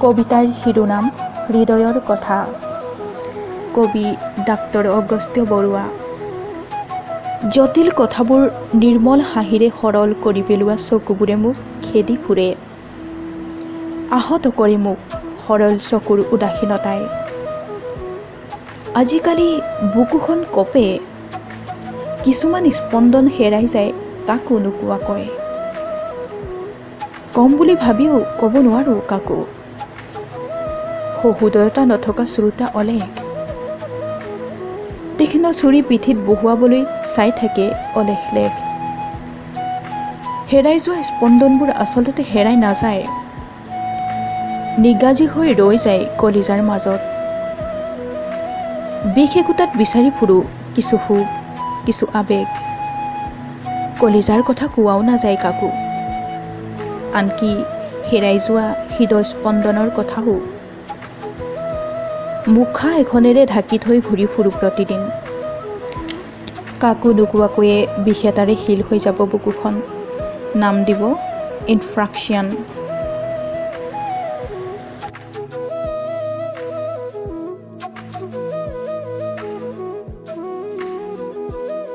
কবিতাৰ শিৰোনাম হৃদয়ৰ কথা। কবি ডাক্তৰ অগস্ত্য বৰুৱা। জটিল কথাবোৰ নিৰ্মল হাঁহিৰে সৰল কৰি পেলোৱা চকুবোৰে মোক খেদি ফুৰে, আহত কৰে মোক সৰল চকুৰ উদাসীনতাই। আজিকালি বুকুখন কঁপে, কিছুমান স্পন্দন হেৰাই যায় কাকো নোকোৱাকৈ। ক'ম বুলি ভাবিও ক'ব নোৱাৰোঁ কাকো। সহৃদয়তা নথকা শ্ৰোতা অলেখ। তীক্ষ্ণ ছুৰী পিঠিত বহুৱাবলৈ চাই থাকে অলেখ লেখ। হেৰাই যোৱা স্পন্দনবোৰ আচলতে হেৰাই নাযায়, নিগাজী হৈ ৰৈ যায় কলিজাৰ মাজত। বিষ একোটাত বিচাৰি ফুৰোঁ কিছু সুখ, কিছু আৱেগ। কলিজাৰ কথা কোৱাও নাযায় কাকো, আনকি হেৰাই যোৱা হৃদয় স্পন্দনৰ কথাও। মুখা এখনেৰে ঢাকি থৈ ঘূৰি ফুৰোঁ প্ৰতিদিন। কাকো নোকোৱাকৈয়ে বিষ এটাৰে শিল হৈ যাব বুকুখন। নাম দিব ইনফ্ৰাকশ্যন।